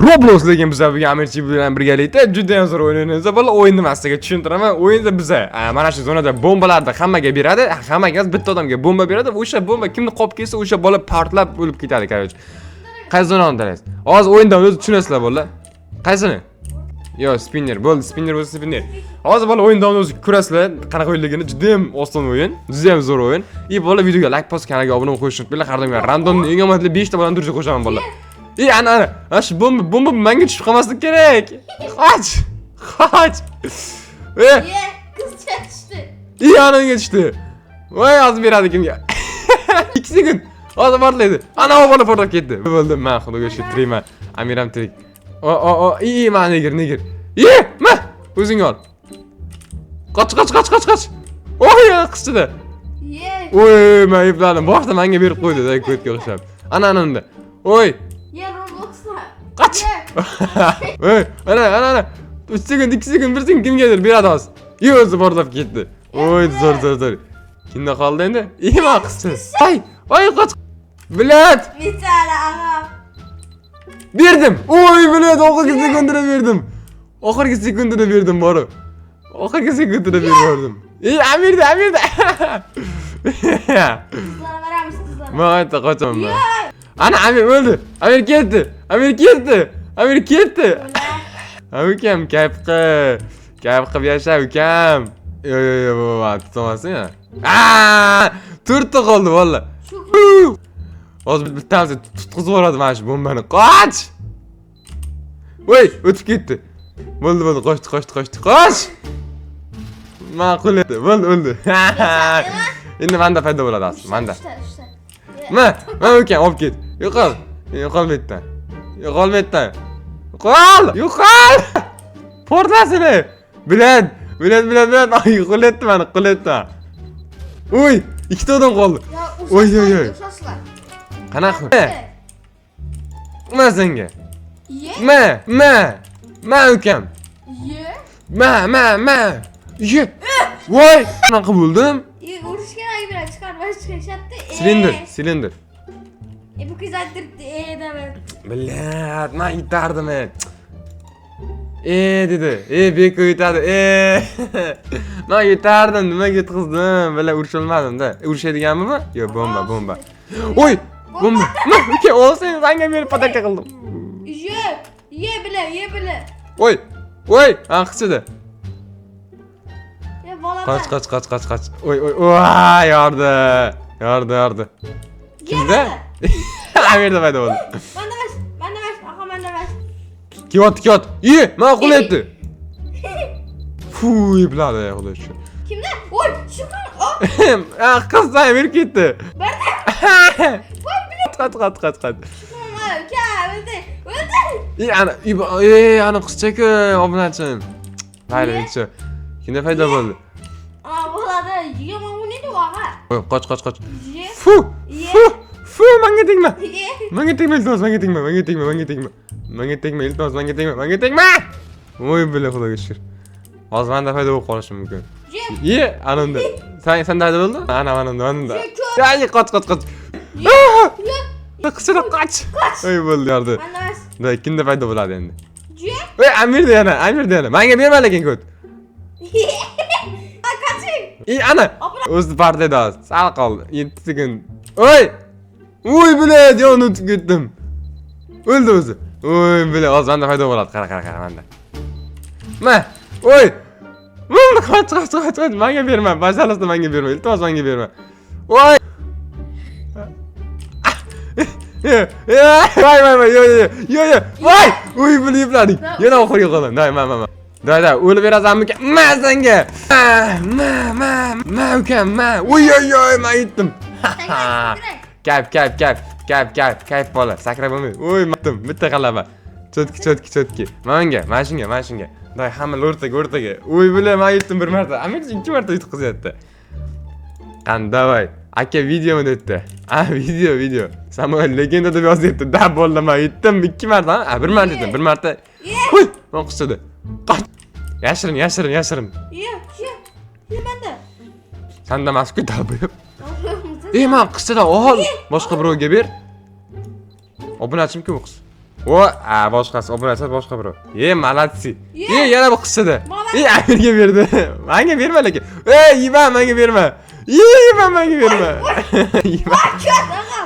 Roblox, lekin biz bugun Amirchi bilan birgalikda juda ham zo'r o'yin o'ynaymiz. Bola, o'yinni man sizga tushuntiraman. O'yinda biza mana shu zonada bombalarni hammaga beradi. Hammaga emas, bitta odamga bomba beradi. O'sha bomba kimni qolib kelsa, o'sha bola portlab o'lib ketadi, короче. Qaysi zonani tanlaysiz? Hozir o'yindan o'zi tushunasizlar, bolalar. Qaysini? Yo, spinner. Bo'ldi, spinner bo'lsa, spinner. Hozir, bola, o'yin davomida o'zi ko'rasizlar qanaqa o'yinligini. Juda ham oson o'yin, juda ham zo'r o'yin. И, bola, videoga like bosib, kanalga obuna bo'lib qo'yishni unutmanglar. Har doim randomni eng omadli 5 ta bolani turishga qo'shaman, bolalar. И ana, ana, mana shu bomba menga tushib qolmasligi kerak. Qoch! Qoch! E, Ye, qizcha tushdi. И ana unga tushdi. Voy, hozir beradi kimga? 2 sekund. Hozir portlaydi. Ana, u bola portlab ketdi. Bo'ldi, men, Xudoga shukr, tirikman. Amir ham tirik. O, o, o, i, man negir, negir. Ye, ma, o'zing ol. Qoch, qoch, qoch, qoch, qoch. Oy, qizchida. Ye. Oy, men epladim. Boshida menga berib qo'ydi, da, ko'tga o'xshab. Ana, ana unda. Oy, Ye, Roblox'da. Qoch. Ye. Oy, ana, ana, ana. 3 sekund, 2 sekund, 1 sekund, kimgadir beradi hozir. И o'zi portlab ketdi. Oy, zo'r, zo'r, zo'r. Kimda qoldi endi? Ima qizcha. Ay, oy, qoch. Блять. Misali aha. Berdim. Oy, блять, oxirgi sekundida berdim. Oxirgi sekundida berdim borib. Oxirgi sekundida berib yubordim. Ey, Amirda, Amirda. Qizlarga beramiz, qizlarga. Men aytda qochaman men. Ana, Amir o'ldi. Amir ketdi. Amir ketdi. Amir ketdi. Ha, ukam, kayf qil. Kayf qilib yasha, ukam. Yo, yo, yo, bu tutolmasin ya. Aa, to'rtta qoldi, valla. Hozir bittamiz tutqizib yuboradi mana shu bombani. Qoch! Voy, o'tib ketdi. Bo'ldi, bo'ldi, qochdi, qochdi, qochdi. Qoch! Ma'qul edi. Bo'ldi, o'ldi. Endi manda paydo bo'ladi asli, manda. Uchta, uchta. Ma, ma, ukam, olib ket. Yo'qol. Yo'qol bu yerdan. Yo'qol bu yerdan. Yo'qol! Yo'qol! Portlasin. Блять, блять, блять, блять. Ay, qo'lyapti mani, qo'lyapti. Uy, ikkita odam qoldi. Ya, Oy, oy, oy. Ushlasizlar. Qanaqa? Ma senga. Ye. Ma, ma. Ma, ukam. Ye. Ma, ma, ma. Ye. Voy, qanaqa bo'ldim? Ye, urushgan bilan chiqarib chiqishyapti. Silindr, silindr. E, bu qiz ayttiribdi, e demedi. Блять, man yutardim. E. E dedi. E, Beko yutadi. E. Man yutardim, nimaga yutqizdim? Bila urusholmadim-da. Urushadiganmi bu? Yo'q, bomba, bomba. Oy, bomba. Ma, uka, olsang, sanga berib подарка qildim. Ye, ye bile, ye bile. Oy, oy, ha, qisidi. Ye, bola. Qoch, qoch, qoch, qoch, qoch. Oy, oy, voy, yordi. Yordi, yordi. Kimda? Amirda paydo bo'ldi. Manda emas, manda emas, aha, manda emas. Kelyapti, kelyapti. Iye, mana qulayapti. Fu, epladi, xudo shukur. Kimda? Oy, shukr. O, Ah, qiz Amir ketdi. berdi. Qoch, qoch, qoch, qoch. Uka, o'ldi, o'ldi. E, ana, e, ana qizcha-ku, obunachim. Mayli, necha. Kimda paydo bo'ldi? Aa, bo'ladi. Ye, man o'ynaydi, og'a. Oy, qoch, qoch, qoch. Ye. Fu, Ye. fu, fu, menga tegma. Ye. Menga tegma, iltimos, menga tegma, menga tegma, menga tegma. Menga tegma, iltimos, menga tegma, menga tegma. Voy, бля, Xudoga shukur. Hozir menda paydo bo'lib qolishi mumkin. Ye. Ye, ana unda. Sen senda paydo bo'ldi? Ana, ana unda, ana unda. Ye, ko'p. Ay, qoch, qoch, qoch. Ye. Ye. Qizcha, qoch. Qoch. Oy, bo'ldi, yordi. Manda emas. Da, kimda paydo bo'ladi endi? Ye. Voy, Amirda yana, Amirda yana. Menga berma lekin ko't. Ha, qoching. I, ana. O'zi partiyada hozir. Sal qoldi. 7 sekund. Oy! Oy, блядь, yon o'tib ketdim. O'ldi o'zi. Oy, бля, hozir menda paydo bo'ladi. Qara, qara, qara, menda. Ma! Oy! Bo'ldi, qoch, qoch, qoch, qoch. Menga berma. Пожалуйста, menga berma. Iltimos, menga berma. Voy! Voy, voy, voy, yo, yo, yo, yo, voy! Uy, бля, epladik. Yana oxirgi qoldim. Day, ma, ma, ma. Day, day, o'lib berasanmi? Ma senga. Ma, ma, ma, ma, ukam, ma. Oy, oy, oy, men yetdim. Kayf, kayf, kayf, kayf, kayf, kayf, bola. Sakrab bo'lmaydi. Oy, yetdim. Bitta g'alaba. Чётко, чётко, чётко. Manga, mana shunga, mana shunga. Day, hamma o'rtaga, o'rtaga. Oy, бля, men yetdim bir marta. Amir ikki marta yutqizyapti. Qani, давай. Aka, videomi debdi. A, video, video. Samuel legenda deb yozyapti. Da, bo'ldi, men yetdim ikki marta. Ha, bir marta yetdim, bir marta. Uy, men qusdi. Qoch. Yashirin, yashirin, yashirin. Ye, ye. Ye, manda. Sanda emas-ku, dalbayib. Ey, man qizchadan ol. Boshqa birovga ber. Obunachim-ku bu qiz. O, a, boshqasi obunachi, boshqa birov. E, молодцы. Ye. E, yana bu qizchada. Молодцы. E, Amirga berdi. Menga berma lekin. Ey, Ivan, menga berma. E, Ivan, menga berma. Ivan, Ko't, og'a.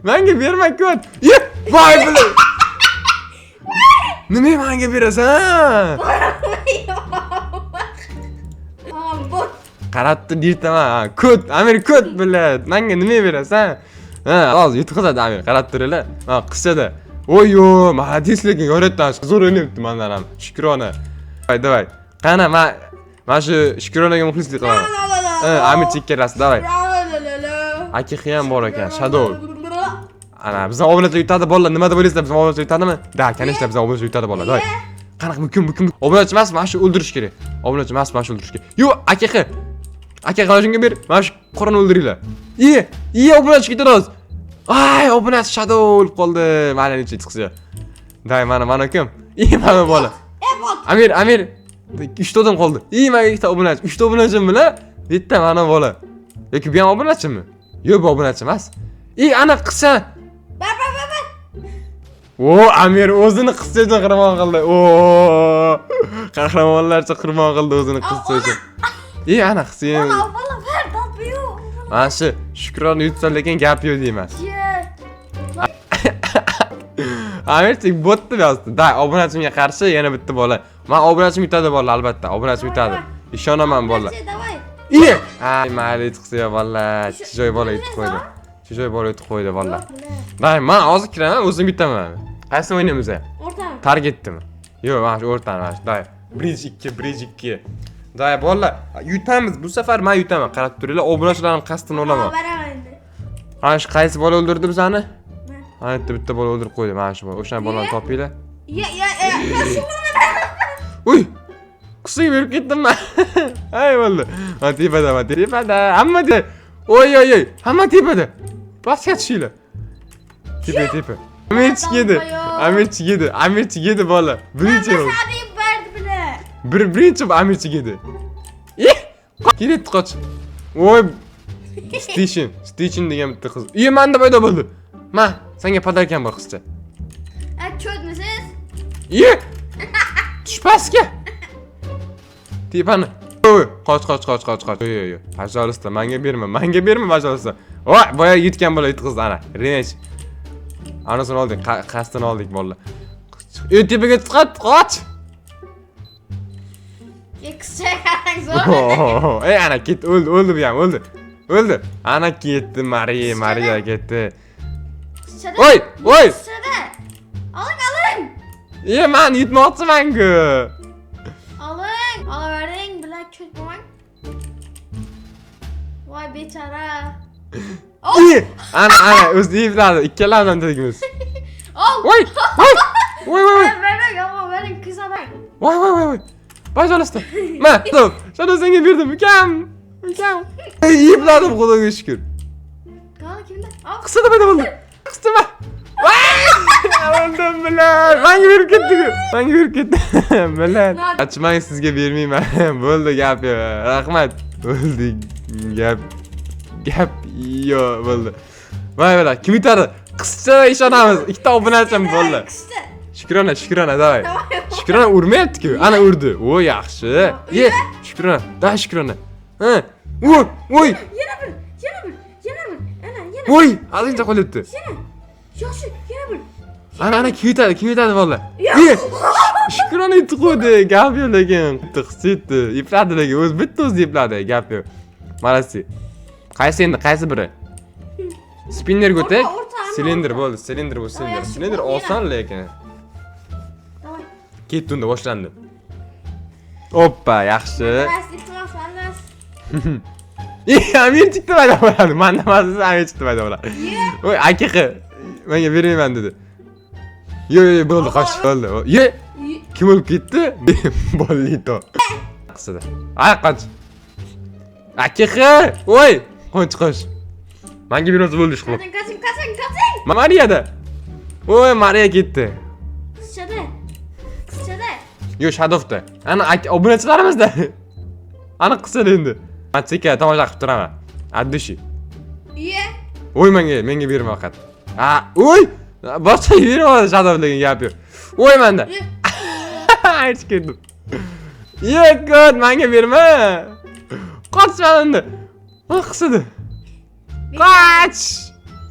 menga berma, ko't. E, voy бля. Nima menga berasan? Ha, bot. Qarab tur deytaman. Ko't, Amir ko't, блядь. Menga nima berasan? Ha, hozir yutqizadi Amir, qarab turinglar. Ha, qizchada. Oy yo, молодец lekin yoritdan zo'r o'ynayapti mandan ham. Shukrona. Давай, давай. Qani, man shu Shukronaga muxlislik qilaman. Ha, Amir chekkalasi, давай. Akihi ham bor ekan, Shadow. Ana, bizning obunachilar yutadi bolalar. Nima deb o'ylaysizlar, bizning obunachilar yutadimi? Да, конечно, bizning obunachilar yutadi bolalar. Давай. Qanaqa mumkin, mumkin. Obunachi emas, mana shu o'ldirish kerak. Obunachi emas, mana shu o'ldirish kerak. Yo'q, Akihi. Aka, mana shunga ber. Mana shu qorani o'ldiringlar. Iye, iye, obunachi ketadi hozir. Ay, obunachi Shadow o'lib qoldi. Mana necha chiqsa. Давай, mana mana kim? Iye, mana bola. E, bot. Amir, Amir. Uchta odam qoldi. Iye, menga ikkita obunachi. Uchta obunachim bilan bitta mana bola. Yoki bu ham obunachimi? Yo'q, bu obunachi emas. I, ana qizcha. Ber, ber, ber, ber. O, Amir o'zini qizcha uchun qurbon qildi. O, qahramonlarcha qurbon qildi o'zini qizcha uchun. I, ana qizcha ham. Bola, bola, ber, topib. Mana shu Shukrona yutsa lekin gap yo'q deyman. Ye. Amirchik botni yozdi. Да, obunachimga qarshi yana bitta bola. Man obunachim yutadi bola, albatta. Obunachim yutadi. Ishonaman bola. Давай. Iye! Ay, mayli yutqizsa bola. Чужой bola yutib qo'ydi. Чужой bola yutib qo'ydi bola. Давай, man hozir kiraman, o'zim yutaman. Qaysini o'ynaymiz? O'rtami. Targetdimi? Yo'q, mana shu o'rtani, mana shu. Давай. Bridge 2, Bridge 2. Давай, bolalar, yutamiz. Bu safar men yutaman. Qarab turinglar, obunachilarning qasdini olaman. Beraman endi. Mana shu qaysi bola o'ldirdi bizani? Men. Mana bitta bitta bola o'ldirib qo'ydi, mana shu bola. O'sha bolani topinglar. Ye, ye, ye. Uy! Qizga berib ketdim man. Ay bo'ldi. Mana tepada, mana tepada. Hamma te. Oy oy oy, hamma tepada. Pastga tushinglar. Tepa, tepa. Amirchik yedi. Amirchik yedi. Amirchik yedi bola. Birinchi bo'ldi. Sadiq berdi bile. Bir birinchi Amirchik yedi. Eh! Ketdi, qoch. Voy. Station, Station degan bitta qiz. Iye, menda paydo bo'ldi. Ma, senga подарка m bor, qizcha. A, cho'tmisiz? Iye! Tush pastga. Tepani. Oy, qoch, qoch, qoch, qoch, qoch. Yo'q, yo'q, yo'q. Пожалуйста, menga berma, menga berma, пожалуйста. Voy, boya yutgan bola yutqizdi ana. Revenge. Anasini oldik, qasdini oldik bolalar. Ey, tepaga chiqat, qoch. Ye, qizcha qarang zo'r. Ey, ana ketdi, o'ldi, o'ldi bu ham, o'ldi. O'ldi. Ana ketdi, Mariya, Mariya ketdi. Qizchada. Oy, oy. Qizchada. Oling, oling. E, man yutmoqchiman-ku. Oling. Olavering, bilan cho't bo'lmang. Voy bechora. Ey, ana, ana, o'zi epladi. Ikkalamiz tegmiz. Ol. Voy, voy. Voy, voy, voy. Bering, bering, bering, qiz bering. Voy, voy, voy, voy. Пожалуйста. Ma, стоп. Shuni senga berdim, ukam. Ukam. Ey, epladim, xudoga shukur. Qani kimda? Ol. Qisada paydo bo'ldi. Qisma. O'ldim bilan. Manga berib ketdi-ku. Manga berib ketdi. Bilan. Achmang, sizga bermayman. Bo'ldi, gap yo'q. Rahmat. Bo'ldi, gap. Gap yo'q, bo'ldi. Voy bola, kim yutadi? Qizcha ishonamiz. Ikkita obunachim bo'ldi. Qizcha. Shukrona, Shukrona, давай. Давай. Shukrona urmayapti-ku. Ana urdi. O, yaxshi. Ye, Shukrona. Да, Shukrona. Ha. Voy, voy. Yana bir, yana bir, yana bir. Ana, yana. Voy, ozgincha qolyapti. Yana. Yoshi, yana bir. Ana, ana kim yutadi? Kim yutadi bolalar? Ya. Ye! Shukrona yutib qo'ydi. Gap yo'q lekin. Qizcha yutdi. Epladi lekin o'zi bitta o'zi epladi. Gap yo'q. Молодцы. Qaysi endi, qaysi biri? Spinnerga o'tay. O'rta, o'rta, ana, Silindr o'rta. bo'ldi, silindr bu silindr. Yaxshi, Silindr bo'ldi, oson lekin. Давай. Ketdi unda, boshlandi. Oppa, yaxshi. Emas, iltimos, emas. Ey, Amirchikni paydo bo'ladi. Manda emas, Amirchikni paydo bo'ladi. Ye. Voy, aqiqi. Menga bermayman dedi. Yo'q, yo'q, bo'ldi, qoch, bo'ldi. Ye, kim o'lib ketdi? Bollito. Qisida. Ay, qoch. Aqiqi! Voy, qoch, qoch. Menga bermasa bo'ldi ish qilib. Qoching, qoching, qoching, qoching. Mariyada. Voy, Mariya ketdi. Qizchada. Qizchada. Yo'q, Shadowda. Ana obunachilarimizda. Ana qisada endi. Men chekka tomosha qilib turaman. От души. Ye. Voy, menga berma faqat. Ha, voy! Boshqa bermadi Shadow, lekin gap yo'q. Voy, manda. Aytib ketdim. Ye, ko't, manga berma. Qoch endi. Ah, qisidi. Qoch.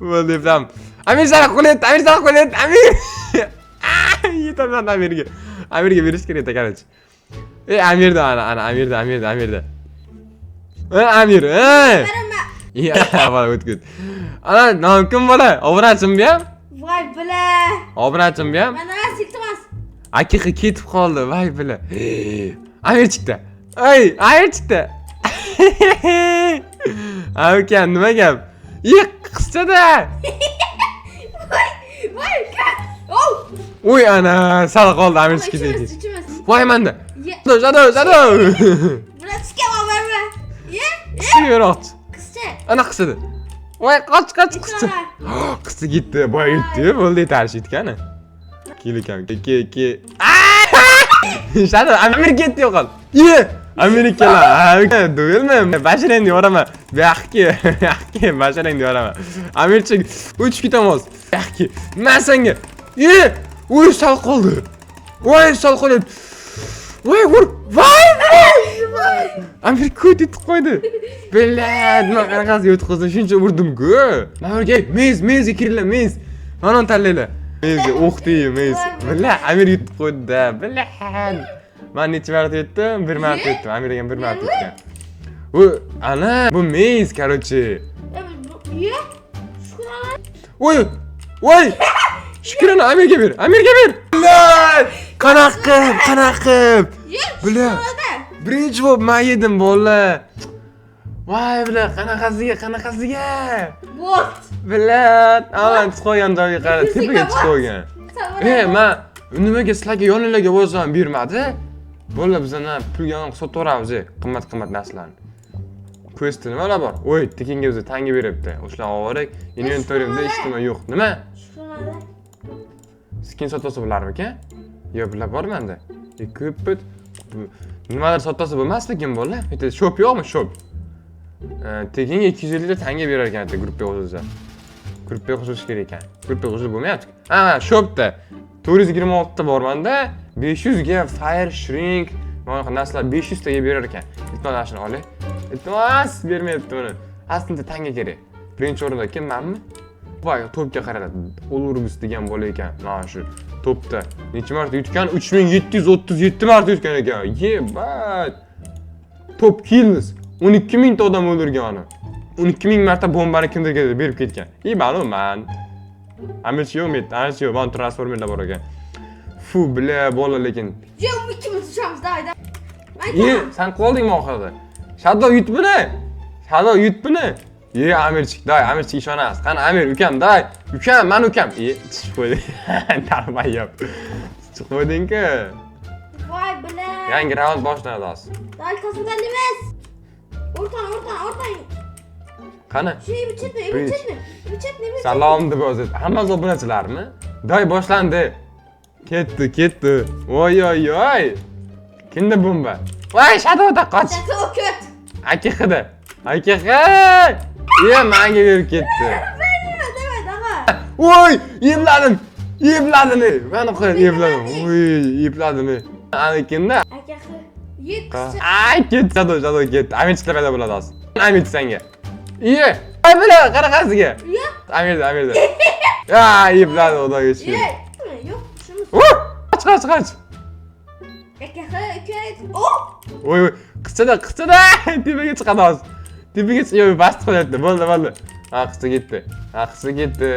Bo'ldi, eplam. Amir sana qo'l etdi, Amir sana qo'l etdi, Amir. Yetaman Amirga. Amirga berish kerak edi, короче. Ey, Amirda, ana, ana, Amirda, Amirda, Amirda. Ey, Amir, ey. Berma. Ya, bola o'tib ketdi. Ana, nom kim bola? Obunachim bu ham? Voy, бля. Obunachim bu ham? Mana emas, iltimos. Akixi ketib qoldi, voy бля. Amir chiqdi. Ey, Amir chiqdi. Ha, ukam, nima gap? Ye, qizchada. Voy, voy. Oh. Uy, ana, sal qoldi Amir chiqib Uchimiz, ketdi. uchimiz. Voy, manda. Ye. Shadow, Shadow. Бля, chiqaman, berma. Ye. Qizcha bermoqchi. Qizcha. Ana qisidi. Voy, qoch, qoch, qizcha. Aytma. Qizcha ketdi, boya yutdi, bo'ldi, yetarish yetgani. Kel ukam, ke, ke, ke. Shadow, Amir ketdi, yo'qol. Ye, Amir ikkalar. Duelmi? Basharangni yoraman. Bu yoqqa, bu yoqqa basharangni yoraman. Amirchik, uchib ketamiz. Bu yoqqa. Man senga. Ye, uy, sal qoldi. Voy, sal qoldi. Voy, ur. Voy, voy. Amir ko't etib qo'ydi. Блядь, nima qanaqasi yutqizdi, shuncha urdim-ku. Mana bu yerga mez, mezga kiringlar, mez. Mana uni tanlanglar. Mezga o'qdi, mez. Бля, Amir yutib qo'ydi-da. Бля. Man necha marta yutdim? Bir marta yutdim. Amir ham bir marta yutgan. Bu ana, bu mez, короче. Ye. Shukrona. Voy! Voy! Shukrona Amirga ber. Amirga ber. Бля! Qanaqa qilib, qanaqa qilib? Ye. Бля. Shukrona. Birinchi bo'lib man yedim, bolalar. Voy, бля, qanaqasiga, qanaqasiga? Bot. Бля, aman chiqib qolgan joyga qara, tepaga chiqib qolgan. E, man nimaga sizlarga yoninglarga bo'lsam bermadi? Bolalar, bizdan pulga sotaveramiz, qimmat qimmat narsalarni. Questda nimalar bor? Voy, tekinga biza tanga beryapti. O'shalarni olib, inventorimda hech nima yo'q. Nima? Shukrona. Skin sotib olsa bo'larmikan? Yo'q, bular bor menda. Equipment nimadir sotib olsa bo'lmasmikin, bolalar? Bitta shop yo'qmi, shop? Tekinga 250 ta tanga berar ekan bitta gruppaga qo'shilsa. Gruppaga qo'shilish kerak ekan. Gruppaga qo'shilib bo'lmayapti. Ha, shopda 426 ta bor menda. 500 ga fire shrink, mana bunaqa narsalar 500 taga berar ekan. Iltimos, mana shuni olay. Iltimos, bermayapti buni. Aslida tanga kerak. Birinchi o'rinda kim, manmi? Voy, to'pga qaradi. Olurgus degan bola ekan. Mana shu to'pda necha marta yutgan? 3737 marta yutgan ekan. Ебать. Top kills. 12 mingta odam o'ldirgan uni. 12 ming marta bombani kimdirga berib ketgan. И ma'lum man. Amirchi yo'qmi? Amirchi yo'q, man transformerlar bor ekan. Fu, бля, bola lekin. Yo'q, ikkimiz uchamiz, давай, давай. E, sen qoldingmi oxirida? Shadow yut buni. Shadow yut buni. Ye, Amirchik, давай, Amirchik ishonamiz. Qani Amir, ukam, давай. Ukam, man ukam. E, tushib qo'ydi. Tarmayap. Tushib qo'yding-ku. Voy, бля. Yangi raund boshlanadi hozir. Давай, kosmdan emas. O'rtan, o'rtan, o'rtan. Qani? Shu ibi chetni, ibi Bridge. chetni. Ibi chetni, ibi chetni. Salom deb yozadi. Hammasi obunachilarmi? Давай, boshlandi. Ketdi, ketdi. Voy, oy, oy. Kimda bomba? Voy, Shadowda qoch. Shadow ko't. Akixida. Akixi! Ye, menga berib ketdi. Давай, давай, давай. Voy, epladim. Epladim. Mani qo'y, epladim. Voy, epladim. Ana kimda? Akaxi. Ye, qizcha. Ay, ketdi, Shadow, Shadow ketdi. Amirchilar paydo bo'ladi hozir. Amir senga. Ye. Ay, бля, qanaqasiga? Ye. Amirda, Amirda. Ya, epladi, xudoga shukur. Ye. Yo'q, shuni. Uh! Qoch, qoch, qoch. Akaxi, uka. Oh! Voy, voy, qizchada, qizchada tepaga chiqadi hozir. Tepaga chiqib, yo'q, basti qo'yapti. Bo'ldi, bo'ldi. Ha, qizcha ketdi. Ha, qizcha ketdi.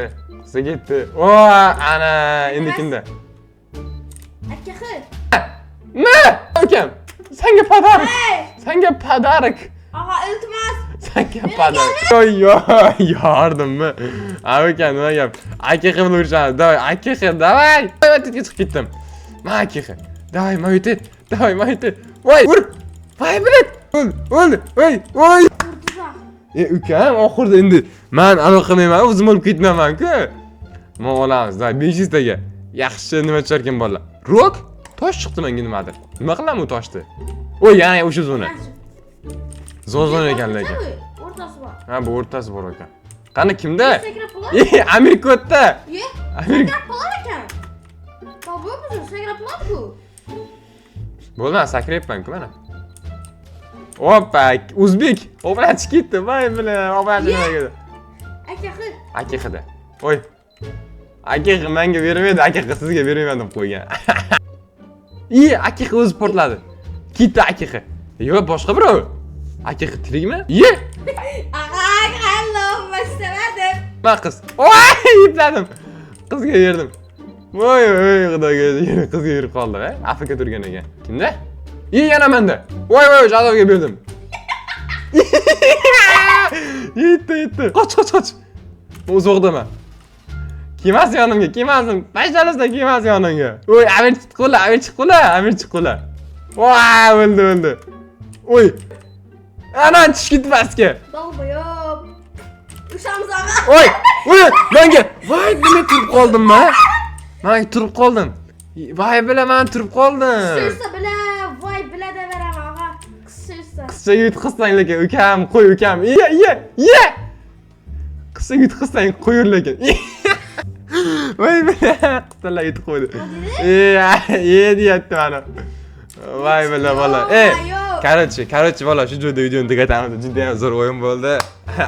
Qizcha ketdi. O, ana, endi kimda? Akaxi. Ma, ukam. Senga подарок. Hey! Senga подарок. Og'a, iltimos. Senga подарок. Yo'y, yo'y, yordimmi? Ha, ukam, nima gap? Akixi bilan urishamiz. Давай, Akixi, давай. Man chetga chiqib ketdim. Ma, Akixi. Давай, ma yut. Давай, ma yut. Voy, ur. Voy, блядь. O'l, o'l, voy, voy. Urdiroq. E, ukam, oxirida endi man anaqa qilmayman, o'zim o'lib ketmayman-ku. Men olamiz, давай 500 taga. Yaxshi nima tusharkan bolalar. Rock tosh chiqdi menga nimadir. Nima qilaman u toshni? Oy, yana o'sha zona. Zo'r zona ekan lekin. O'rtasi bor. Ha, bu o'rtasi bor ekan. Qani, kimda? Sakrab qoladi. E, Amir ko'tda. Ye, Amir sakrab qolar ekan. Topib sakrab qoladi-ku. Bo'ldi, man sakrayapman-ku mana. Oppa, o'zbek. Obunachi ketdi. Voy bilan, obunachi Ye. nimaga ketdi? Aka xil. Akixida. Oy. Akix menga bermaydi, akix sizga bermayman deb qo'ygan. I, akix o'zi portladi. Ketdi akix. Yo'q, boshqa birov. Akix tirikmi? Ye! Ag'a, hello, istemedim. Man qiz. Voy, epladim. Qizga berdim. Voy, voy, xudoga qizga berib qoldi, a? Afrika turgan ekan. Kimda? I, yana menda. Voy, voy, Jadovga berdim. Yetdi, yetdi. Qoch, qoch, qoch. Uzoqdaman. Kelmas yonimga, kelmasin. Пожалуйста, kelmas yonimga. Voy, Amir qo'la, Amir qo'la, Amir qo'la. Voy, o'ldi, o'ldi. Oy. Ana tushib ketdi pastga. Долбоёб. Ushamiz, ag'a. Voy, voy, menga, voy, nima turib qoldim man? Man turib qoldim. Voy bilan man turib qoldim. Qisirsa bila, voy bila da beraman, ag'a. Qisirsa. Qizchaga yutqizsang lekin ukam, qo'y ukam. Iye, iye, iye. Qizchaga yutqizsang qo'yur lekin. Voy bilan qizchalar yutib qo'ydi. E, e deyapti mana. Voy bilan bola. E, короче, bola, shu joyda videoni tugatamiz. Juda ham zo'r o'yin bo'ldi.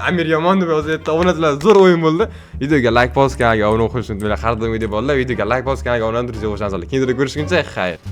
Amir yomon deb yozyapti. Obunachilar, zo'r o'yin bo'ldi. Videoga like bosgan, obuna qo'shishni unutmanglar. Har doimgidek bolalar, videoga like bosgan, obuna turishga qo'shamiz. Keyingi videoda ko'rishguncha xayr.